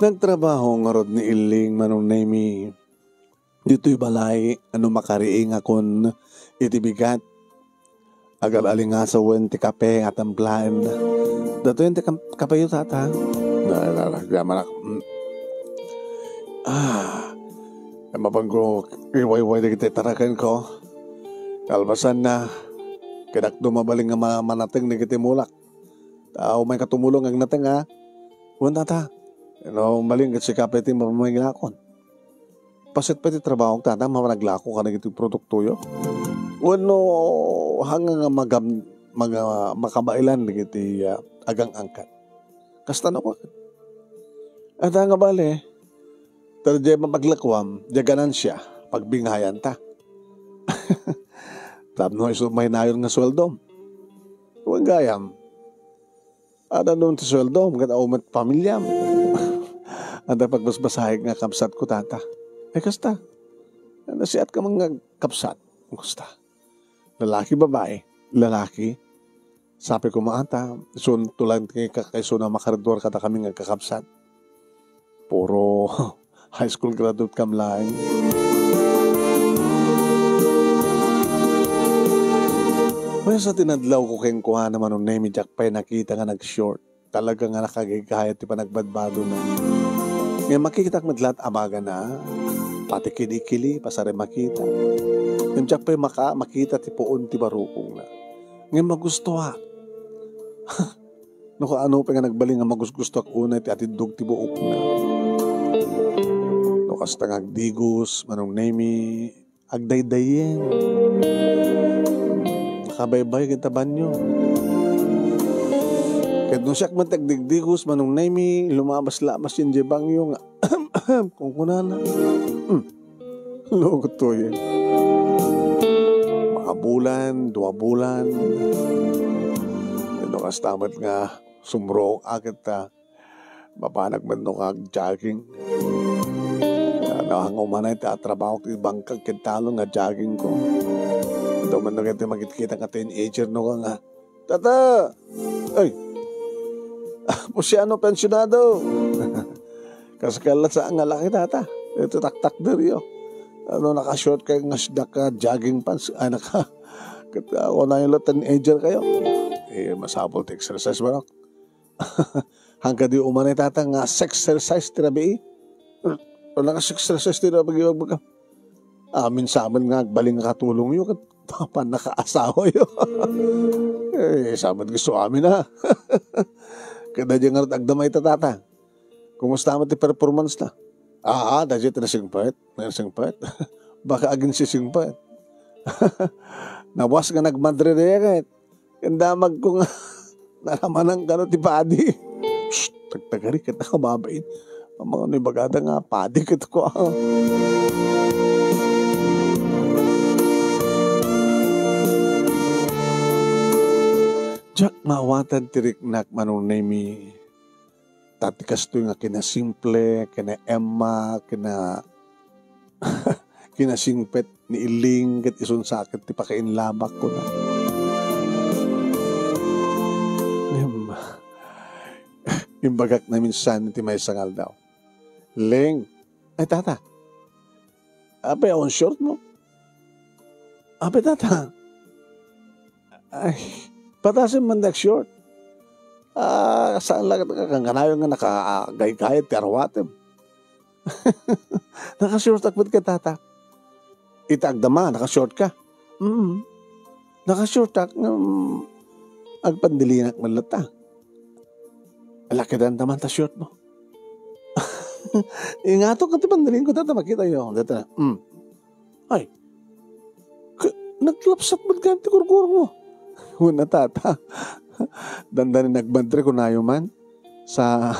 Nagtrabaho ngarud ni Iling Manong Nemi. Ditoy balay, ano makariingakon iti bigat. Agal-alingasawen ti kape nga timplaen. Datoyen ti kam-, kapeyo, tata. Na, na, na, diyan manak-, mm. Ah, mapanko, iwayway dagiti taraken ko. Kalpasan na, kinak dumabaling nga ma-, manateng dagiti mulak. Ta umay ka tumulong agna tenga. Wen, tata. No, malin ket sika pay ti mapamangilakon. Paset pay ti trabaho, tata, mapanaglako ka dagiti produktoyo. Wenno, hanga nga magam-, maga-, makabaelan dagiti, ah, agang-angkan. Kasta no, adda nga bale, ta diay mapaglakuam, diay ganansia, pagbingayan ta. Tapno isu mainayon nga sueldom. Wen gayam, adda no ti sueldom, ket awan met pamiliam. Adda pagbasbasaek nga kabsat ko, tata. Ay, kasta. Nasiat ka man nga kabsat. Kasta. Lalaki, babae? Lalaki. Sabi ko, maata, isun to lang ti kakaisuna makaridor kada kami nga kakabsat. Puro High school graduate kam laeng. Wen sa tinadlaw ko kenkuana, Manong Nemi, diak pay nakita nga nag-short. Talaga nga nakagaygayat ti panagbadbadona. Ngem makitak met laeng a bagana, pati kili-kili, pasari makita. Ngem diak pay maka-, makita ti puon ti barukongna. Ngem magustoak. No kaano pay nga nagbalin nga magusgustoak unay ti atiddog ti buokna. No kasta nga agdigos, Manong Nemi, agdaydayen. Nakabaybay ket ta banyo. Ket no siak met ti agdigdigos, Manong Nemi, lumabas-labas idiay bangyo nga kunkunana. Hmm. Luto yen. Mga bulan, dua bulan. Ket no kasta met nga sumrook a ket, ah, mapanak met no nga ag-jogging. Ah, no, nga umanay ta trabaho ti bangkag ket talon nga jogging ko. Ito man no ket makitkitak nga teenager no ka nga, "Tata!" Ay! "Posiano, pensionado?" Kas kala sa nga laki, tata. Ito taktakderyo. Ano, naka-short kayo nga sidak ka jogging pants? Ay, naka-, ket, ah, wala yung teenager kayo. Eh, masapul ti exercise, manok. Hangga di umanay, tata, nga exercise ti rabii. Wala nga exercise ti rabii, wag-, wag-, amin sa amin nga agbalin nga katulong yo, ket pannakaasawa yo. Eh, sa amin gusto amin, ha? Kada di nga agdamay ta, tata. Kumusta met ti performance na? Ah, ah, dagiti nasingpet, nasingpet. Baka agin sisingpet. Nawas nga nagmadre dayagit. Ken damag ko nga naramanan kano ti padi. Shh, tagtagari ket nakababain. Ang mga ano ibagada nga padi ket ko, ah. Diak maawatan ti riknak, Manong Nemi. Ta ti kastoy nga kinasimple, kina-Emma, kina-, kinasingpet ni Iling, ket isun sa ket ti pakainlabak ko na. Ngem, imbagak na minsan iti maysa nga aldaw, "Ling, ay, tata, apay, awan short mo? Apay, tata?" Ay, patasen man nag-short. Ah, saan lang ka, kanayon nga nakagaygayat ti arwatem. Naka-short ak met ket, tata. Ita agdama, naka-short ka. Mm. Naka-short ak, ngem agpandilinak man latta. Ala, kidanta man ta short mo. Ingato ka ti pandilin ko, tata, makita yo. Data. Mm. Ay, k-, naglapsat man ka ti kurkurong mo. Una, tata. Dandani nagmadre, kunayo man. Sa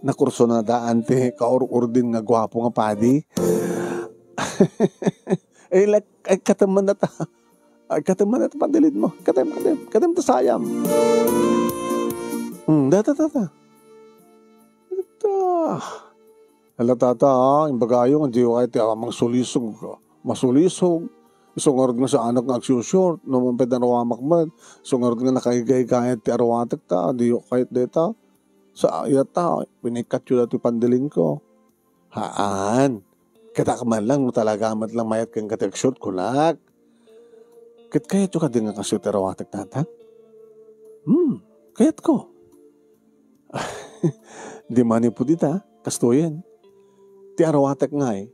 nakursunadaan ti kaur-urdin nga guapo nga padi. Ay, lak-, ay, katem man nata. Ay, katem man nata, pandilid mo. Katem, katem, katem ta sayam. Hmm, data, tata. Ita. Ala, tata, ah, imbagayo nga diyo kayat ti amang sulisog. Masulisog. Isu ngarud nga saanak nga agsushort, no, mampet nga awamak met. Isu ngarud nga nakaigaygayat ti arwatek ta, diyo kayat deta. Sa ayat ta, pinikkat yo dati pandilin ko. Haan. Katak man lang, no talaga met lang mayat ken katek short, kunak. Ket kayatyo kadi nga kastoy ti arwatek, tata? Hmm, kayatko. Di manipud ita, kastoyen. Ti arwatek ngay,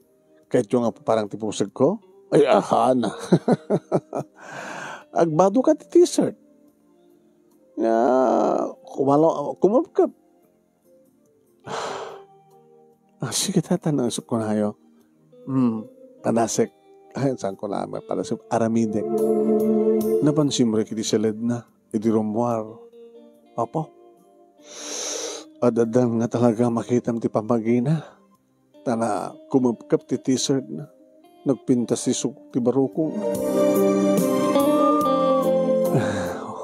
kayatyo nga paparang ti pusegko? Ay, ahan. Agbado ka ti t-shirt. Nga, kumalo, kumupkep. Ah, sige, tata, no isut kunayo. Hmm, padasek. Ay, saan ko na, padasek, aramidek. Napansim ri kiti siledna, idi rummuar. Apo, ad-addan nga talaga makitam ti pammagina. Tana, kumupkep ti t-shirt na. Nagpintas ti suk-, ti barukong.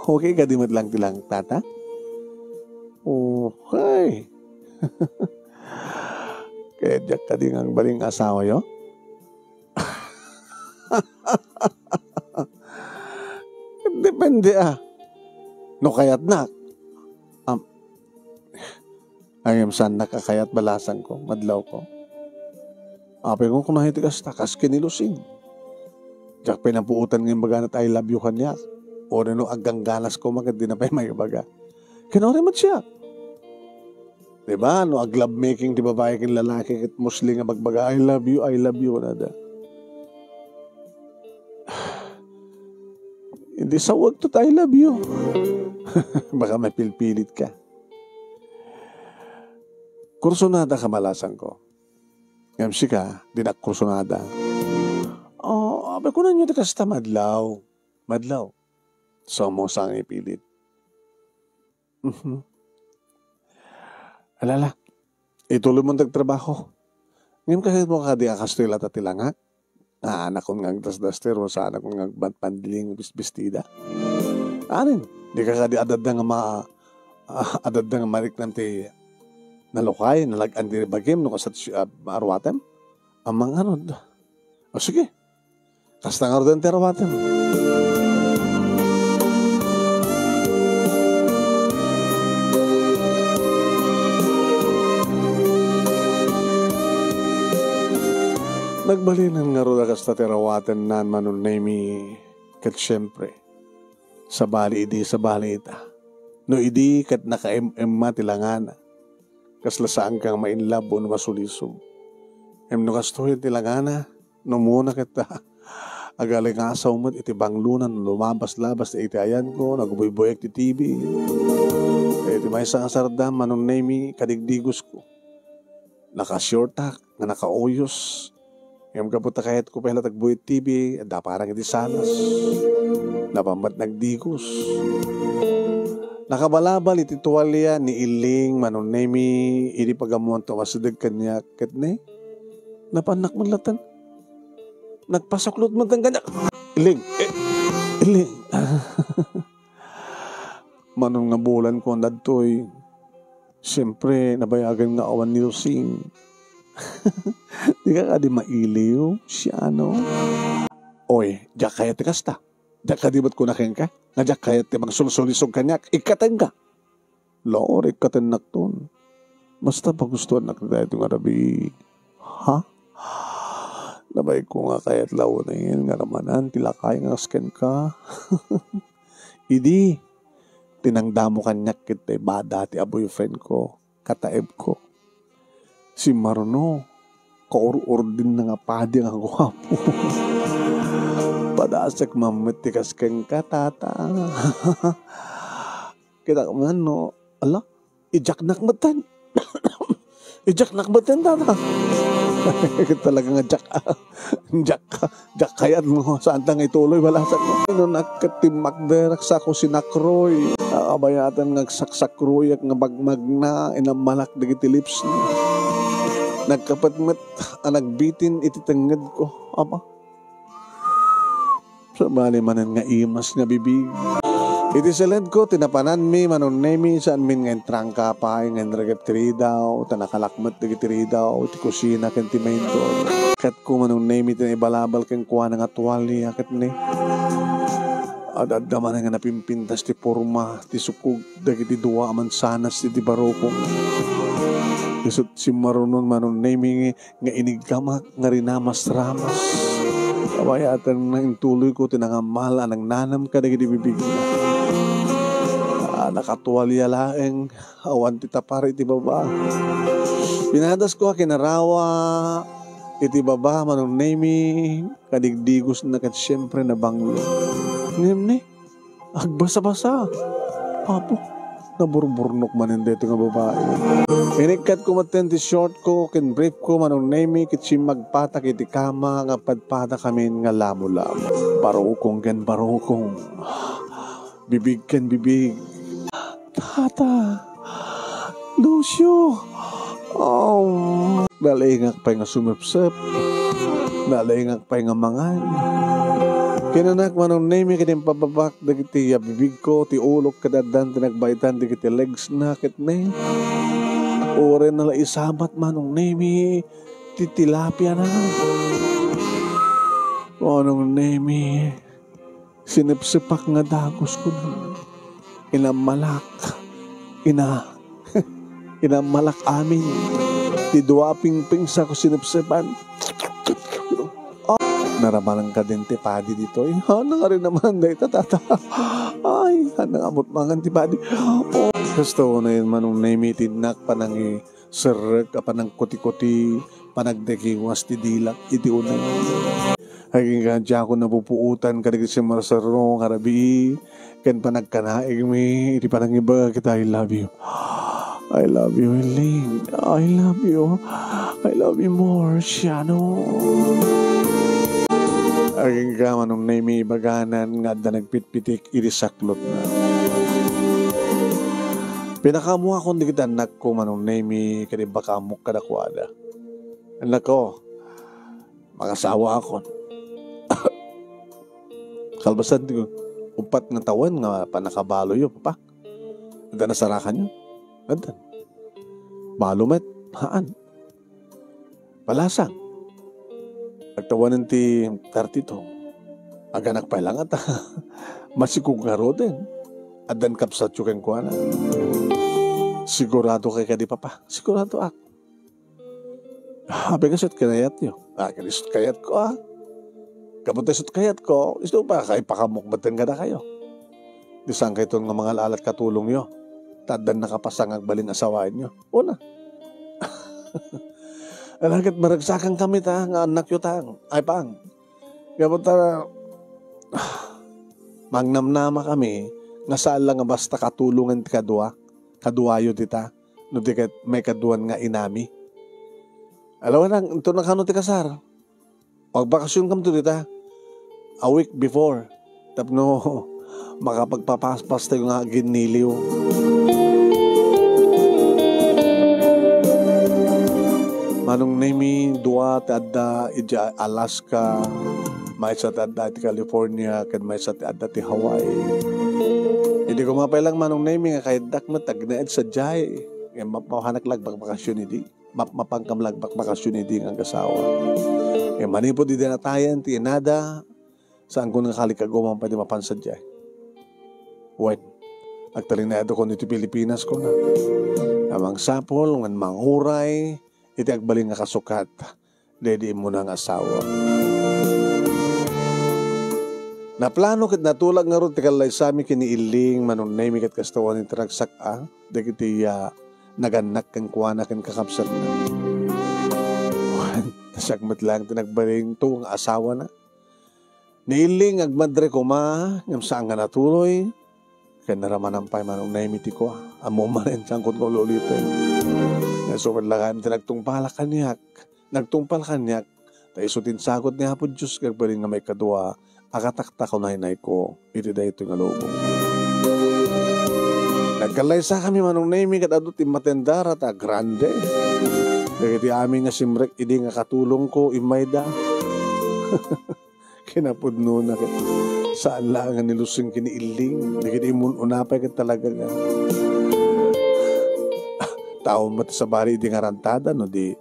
Okay, kadi met lang ti lang, tata? Okay. Kaya diak kadi nga agbalin nga asawa yo? Depende, ah. No kayatnak. Am-, ay, saan nakakayat, balasang ko, madlaw ko. Apay nga kuna iti kasta, kas ken ni Lucing. Diak pay napuotan nga imbagana ti "I love you" kaniak. Uray no aggangganas koma ket dina pay maibaga. Ken uray met siak. Di ba? No ag-lovemaking ti babai ken lalaki ket mostly nga bagbaga, "I love you, I love you," kunada. Hindi sawag to, "I love you." Baka mapilpilit ka. Kursunada ka, malasanko. Ngem sika, dinak kursunada. Oh, apay kunanyo ti kasta, madlaw. Madlaw. So, mo sang ipilit. Mhm. Alala, ituloy mo ti agtrabaho. Ngem kayatmo kadi a kastoy latta ti langak? Nga anakon nga agdasdaster, o saanakon nga agbanbandiling bisbistida? Anin, di ka kadi adda nga ma-, ah, adda nga mariknam ti nalukay, nalag-an ti bagim, no kasat si-, ah, maaruatem? Amangan ngarud. O sige, kasta ngaruden ti aruatem. Nagbalinen ngarud a kasta ti aruatenna, Manong Nemy, ket siempre, sabali idi, sabali ita. No idi ket nakaem-emma ti langana, kasla saanka nga ma-in love wenno masulisog. Ngem no kastoy ti langana, no umuna ket, agalingasaw met iti banglona no lumabas-labas iti ayanko, nagbuybuyak ti T V. Iti maysa nga sardam, Manong Nemy, kadigdigosko. Naka-shortak nga nakauyos. Ngem gapu ta kayatko pay latta agbuy iti T V, adda parang iti sanas. Napan met nagdigos. Nakabalabal iti tualia ni Iling, Manong Nemy, idi pagamuanto a masideg kaniak ket ne, napannak met latta. Nagpasuklot met kaniak. "Iling, eh, Iling." Manon nga bulan ko dadtoy. Siyempre, nabayagan nga awan ni Lucing. Di ka kadi mailiw, siano? Oy, diak kayat ti kasta. Diak kadi met kuna kenka, nga diak kayat ti mangsulsulisog kaniak, ikkatenka. Lord, ikkatennakton. Basta pagustuannak daytoy nga rabii. Ha? Nabay ko nga kayat lawen nga ramanan ti lakay nga kas kenka. Idi, tinangdamo kaniak ket tay bada ti a boyfriend ko, kataeb ko. Simmaruno, kaur-urdinna nga padi nga guapo. Padasek man met ti kas kenka, tata. Kita man no, ala, ijaknak metten. Ijaknak metten, tata. Talaga nga jak, jak, jak kayat mo, saan ta nga ituloy, balasak mo. No, nakkatimmakderak sa ako sinakroy. Abayatan nga agsaksakroyak nga bagmagna, inammalak dagiti lips na. Nagkapet met a nagbitin iti tengnged ko. Ama. Sabali manen nga imas nga bibig. Iti siledko, ti napananmi, Manong Nemy, saanmin nga intrangka pay nga inregep ti ridaw, ta nakalak met dagiti ridaw, ti kusina ken ti main door. Ket ko, Manong Nemy, ti naibalabal kenkuana nga tualia, ket ne, ad-adda manen nga napimpintas ti porma, ti sukog, dagiti dua a mansanas iti barukong. Isut' simmarunon, Manong Nemy, nga iniggamak nga rinamas-ramas. Abayatan nga intuloyko ti nangammal a nangnanam kadagiti bibigna. Ah, nakatualia laeng, awan ti tapar iti baba. Pinadasko a kinarawa iti baba, Manong Nemy, kadigdigosna ket siempre nabanglo. Ngem ne, agbasabasa. Apo, naburburnok manen daytoy nga babai. Inikkatko metten ti short ko ken brief ko, Manong Nemy, ket simmagpatak iti kama nga padpadakamin nga lamo-lamo. Barukong ken barukong. Bibig ken bibig. Tata. Lucio. Oh. Nalingak pay nga sumepsep. Nalingak pay nga mangan. Kinanak, Manong Nemy, ket impababak dagiti bibigko, ti ulok, ket addan ti nagbaetan dagiti legs na, ket ne. Uray na la isabat, Manong Nemy, ti tilapia na. Manong Nemy. Sinepsepak nga dagus, kunak. Inammalak. Ina-, inammalak amin. Ti dua a pingping sa ko sinepsepan. Naramananka din ti padi ditoy. Ha, nangari naman dayta, tata. Ay, ha, nangamot mangan ti padi. Oh, kastoy unay Manong Nemi ti innak panangiserrek a panangkuti-kuti, panagdagiwas ti dilak iti uneg. Agingga diakon napupuotan kadagiti simmarsarro nga rabii, ken panagkanaigmi iti panangibaga iti "I love you. I love you, Elling. I love you. I love you more, Siano." Agingga Manong Nemi ibaganan nga adda nagpitpitik iti saklotna. Pinakaammoakon dagiti annakko, Manong Nemi, ket imbakaammok kadakuada. Annakko, makasawaakon. Kalpasan ti uppat nga tawen nga pannakabaloyo, Papa. Adda nasarakanyo? Adda. Balo met, haan. Palasang. Agtawanen ti thirty-two. Aganak pay la ngata. Masikog ngaruden. Addan kabsatyo kenkuana. Sigurado kay kadi, Papa? Sigurado ak. Apay, kasut kinayatyo? Ah, kadi isut kayatko, ah. Gapu ta isut kayatko, isu pay nga ipakaammo metten kadakayo. Di saankayton nga mangal-alat katulongyo. Ta addan nakapasa nga agbalin a sawaenyo. Una. Ala ket maragsakankami ta nga annakyo ta. Ay, pang. Gapu ta, mangnamnamakami nga saan la nga basta katulongen ti kadua, kaduayo dita, no di ket maikaduan nga inami. Alawana, inton nakano ti kasar, agbakasionkamto dita a week before tapno makapagpapaspastayo nga aginniliw. Manong Nemi, dua ti adda idiay Alaska, maysa ti adda iti California, ken maysa ti adda ti Hawaii. Idi koma pay lang, Manong Nemi, nga kayatdak met agnaed sadiay, ngem mapmapanak la agbakbakasyon idi. Mapmapankam la agbakbakasyon idi nga agasawa. Ngem manipud idi natayen ti inada, saanko nga kalikaguman pay ti mapan sadiay. Wen, agtalinaedakon iti Pilipinas, kuna. A mangsapul ngem manguray iti agbalin nga kasukat daydi immuna nga asawa. Naplano ket natulag ngarud ti kallaysami ken ni Illing, Manong Nemi, ket kasta wen ti ragsak-a dagiti, ah, nagannak kenkuana ken kakabsatna. Wen, siak met laeng ti nagbalinto nga asawana. Ni Illing agmadre koma, ngem saan nga natuloy. Ken naramanan pay, Manong Nemi, ti kua. Ammom manen, saanko nga uli-uliten. Nga isu met la gayam ti nagtungpal kaniak. Nagtungpal kaniak. Ta isu ti insagut ni Apo Dios nga agbalin nga maikadua a kataktak a naynayko iti daytoy nga lubong. Nagkallaysakami, Manong Nemi, ket adu ti matendara ta grande. Dagiti amin nga simrek idi nga katulongko, immayda. Kinapudnona ket saan laeng nga nilusing ken ni Illing. Dagiti immun-una pay ket talaga nga tao met sabali idi nga rantada no di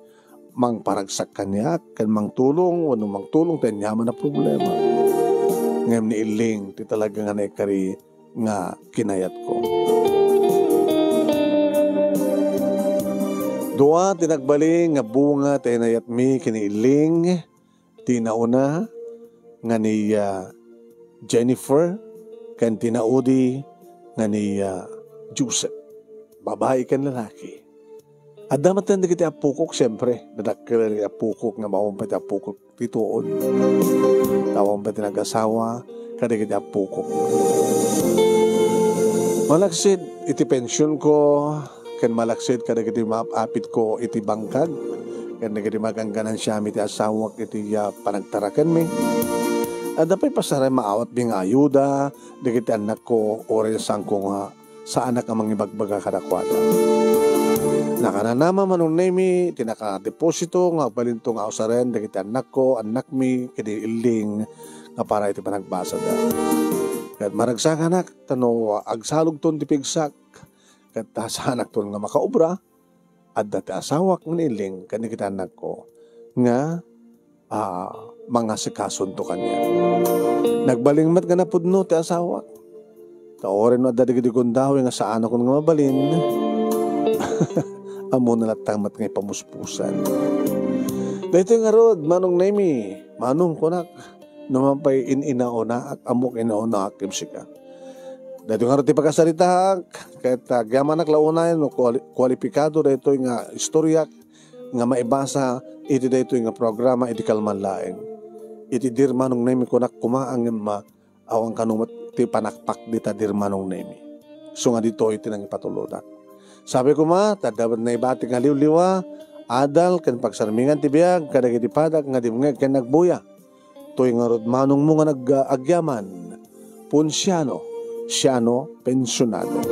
mangparagsak kaniak ken mangtulong wenno mangtulong ti aniaman a problema. Ngem ni Illing ti talaga nga naikari nga kinayatko. Dua ti nagbalin nga bunga ti inayatmi ken ni Illing. Ti nauna nga ni, ah, Jennifer, ken ti naudi nga ni, ah, Joseph. Babai ken lalaki. Adda met dagiti appokok, siempre. Nadakkel dagiti appokok nga maupay ti appokok ti tuon. Tawon pay ti nagasawa kadagiti appokok. Malaksid iti pensionko, ken malaksid kadagiti maap-apitko iti bangkag, ken dagiti magangganansiami ti asawak iti, ah, panagtarakenmi. Adda pay pasaray maawatmi nga ayuda dagiti annakko, uray saanko nga saanak a mangibagbaga kadakuada. Nakananama, Manong Nemi, ti nakadeposito nga agbalinto nga ausaren dagiti annakko, annakmi, ken ni Illing nga para iti panagbasada. Ket maragsakanak, ta no agsalogton ti pigsak, ket ta saanakton nga makaobra, adda ti asawak nga ni Illing ken dagiti annakko nga, ah, mangasikasonto kaniak. Nagbalin met nga napudno ti asawak. Ta uray no adda dagiti gundaway nga saanakon nga mabalin, ammona latta met nga ipamuspusan. Daytoy ngarud, Manong Nemi, Manong, kunak, no man pay in-inauna, ammok inauna ken sika. Daytoy ngarud ti pakasaritaak, ket agyamanak la unayen no kuali-, kualipikado daytoy nga istoriak nga maibasa iti daytoy nga programa iti kalman laeng. Iti Dear Manong Nemi, kunak koma, ngem ma-, awan kano met ti panakpak dita Dear Manong Nemi. Isu nga ditoy ti nangipatuludak. Sapay koma, ta adda met naibati nga liwliwa, adal ken pagsarmingan ti biag kadagiti padak nga dimngeg ken nagbuya. Toy ngarud manongmo nga nag-, agyaman, Ponciano, Siano, Pensionado.